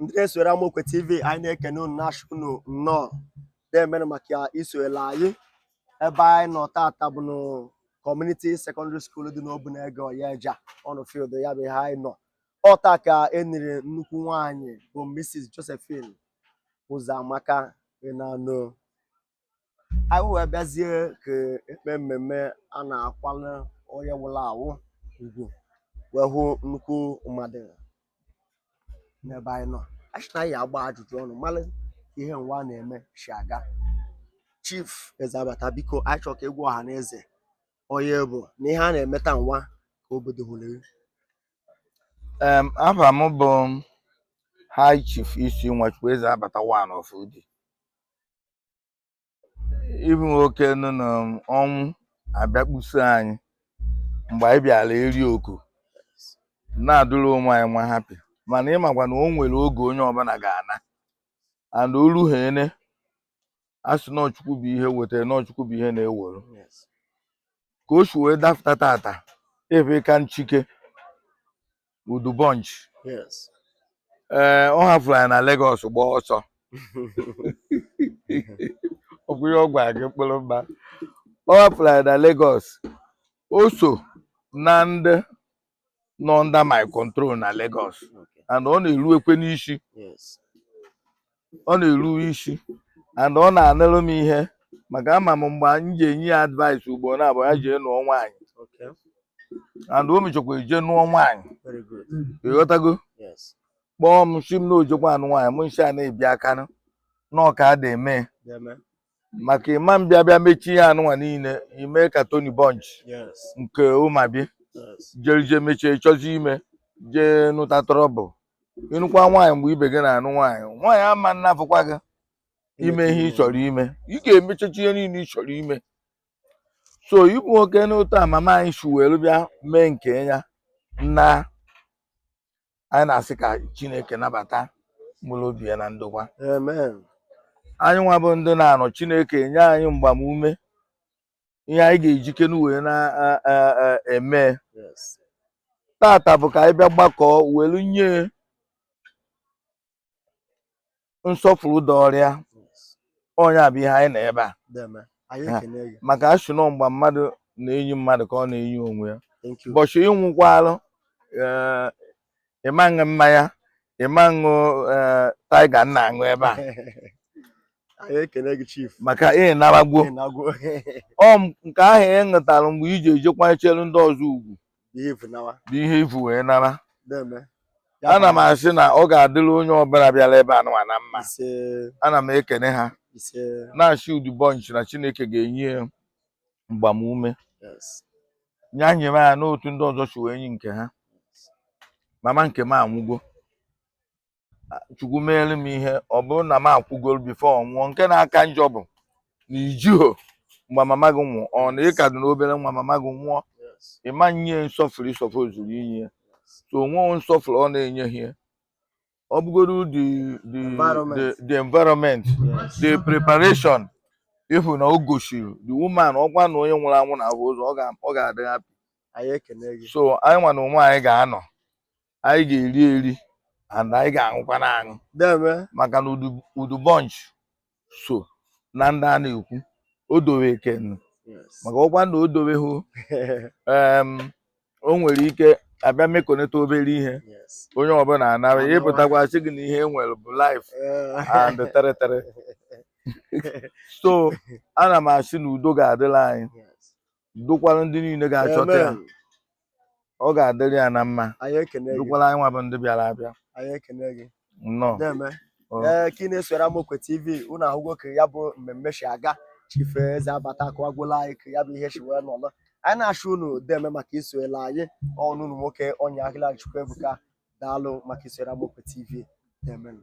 Ndị na-esonyere Amaokwe TV, anyị na-ekene unu, na-asị unu nnọọ, na-emenụ maka isonyere anyị. Ebe anyị nọ tata bụ na Community Secondary School dị n'Obunege Oyeja ọnụ field. Ya bụ ihe anyị nọ ọta ka e niri nnukwu nwanyị bụ Mrs. Josephine Ụzọamaka Enano. Anyị wee bịazie ka ekpe mmemme a na-akwalụ onye nwụrụ anwụ ugwu, wee hụ nnukwu mmadụ n'ebe anyị nọ. Asị na anyị agba ajụjụ ọnụ, mara ihe nwa na-eme si aga. Chief Ezeabata, biko, anyị chọrọ ka egwu ọha na eze onye bụ na ihe a na-eme taa nwa ka obodo hụrụ. Afa m bụ High Chief Isi Nwachukwu Ezeabata, one of Udi. Ịbụ nwoke nọ n'ọnwụ abịakpuso anyị mgbe anyị bịara eri oku na-adụrụ onwe anyị nwa happy, mana ịmakwa na o nwere oge onye ọbụla ga-ana and olu ha ene a sị na Chukwu bụ ihe wetara, na Chukwu bụ ihe na-ewere. Ka o si wee dapụta tata ebe ka nchike Udu Bunch. Ee, ọ hafụrụ anyị na Lagos gbaa ọsọ. Ọ bụ ihe ọ gwara gị mkpụrụ mma. Ọ hafụrụ anyị na Lagos, o so na ndị nọ under my control na Lagos and ọ na-eru ekwe n'isi. Ọ na-eru isi and ọ na-anụrụ m ihe, maka ama m mgbe anyị ji enye ya advice ugbo na abụ ya jee nụọ nwaanyị and o mechakwa eje nụọ nwaanyị. Very good. Ịghọtago? Yes. Kpọọ m si m na ojekwa anụ nwaanyị, m nshi a na-ebi akanụ n'ọka a da-eme. Deme. Maka ịma m bịa bịa mechie ya anụnwa niile ime ka Tony Bunch nke ụmabi jerije mechie chọzi ime jee nụta trouble. Ịnụkwa nwaanyị mgbe ibe gị na-anụ nwaanyị, nwaanyị ama nnafụkwa gị ime ihe ị chọrọ ime. Ị ga-emechacha ihe niile ị chọrọ ime. So ịbụ nwoke n'otu a mama anyị si were bịa mee nke ya na anyị na-asị ka Chineke nabata mkpụrụ obi ya na ndokwa. Amen. Anyị nwa bụ ndị na-anọ, Chineke nye anyị mgbamume ihe anyị ga-ejikenu wee na-eme. Tata bụ ka anyị bịa gbakọọ were nye nsọfụrụ dọrịa. Onye a bụ ihe anyị nọ ebe a. Deme. Anyị Ha. ekene gị. Maka asị nọ mgbe mmadụ na-enyi mmadụ ka ọ na-enyi onwe ya. Thank you. Ụbọchị ịnwụkwalụ, ee, ịma ṅụ mmanya, ịma ṅụ, ee, Tiger nna aṅụ ebe a. Anyị ekene gị, Chief. Maka ị naragwo. Ị na-agwụ. Ọ nke ahụ ị ṅụtara mgbe iji ejekwanyechere ndị ọzọ ugwu ihe ifu nawa. Bụ ihe ifu wee nara. Deme. Ana m asị na ọ ga-adịrị onye ọbụla bịara ebe a nụwa na mma. Ise. Ana m ekene ha. Ise. Na-asị Udu Bunch na Chineke ga-enye ya mgbamume nya nyere ya n'otu ndị ọzọ si wee nye nke ha. Mama nke m anwụgo. Chukwu meere m ihe ọ bụrụ na m akwụgoro before ọ nwụọ. Nke na-aka njọ bụ na ijiho mgbe mama gị nwụọ, ọ na ị ka dị n'obere nwa mama gị nwụọ, ịma nye nsọfụrụ ịsọfụ ozuru inye ya. So onwe nsọfụrụ ọ na-enyeghị ya, ọ bụgoro the Environment. the environment, the preparation, ịhụ na o gosiri the woman ọkwa na onye nwụrụ anwụ na-ahụ ụzọ, ọ ga-adị happy. Anyị ekene gị. So anyị nwa na onwe anyị ga-anọ, anyị ga-eri eri and anyị ga-aṅụkwa na aṅụ. Deme. Maka na Udu Bunch so na ndị a na-ekwu o dowe ekenu, maka ọkwa na o doweghị, o nwere ike abịa mekọnata obere ihe, onye ọbụla anara. Anawa. Ịpụtakwa sị gị na ihe e nwere bụ life and tere tere. So ana m asị na udo ga-adịrị anyị, dokwara ndị niile ga-achọta ya. Amen. Ọ ga-adịrị ya na mma. Anyị ekene gị. Dokwara anyị nwa bụ ndị bịara abịa. Anyị ekene gị. Nnọọ. Deme. Ọ. Ee, ka ị na-esoro Amaokwe TV, unu ahụgo ka ya bụ mmemme si aga. Chief Ezeabata akọwagwola anyị ka ya bụ ihe si wee nọrọ. Anyị na-achọ unu deme maka isoela anyị ọnụ unu nwoke ọnya ahịla. Chukwuebuka, daalụ maka isoro Amaokwe TV. Demenụ.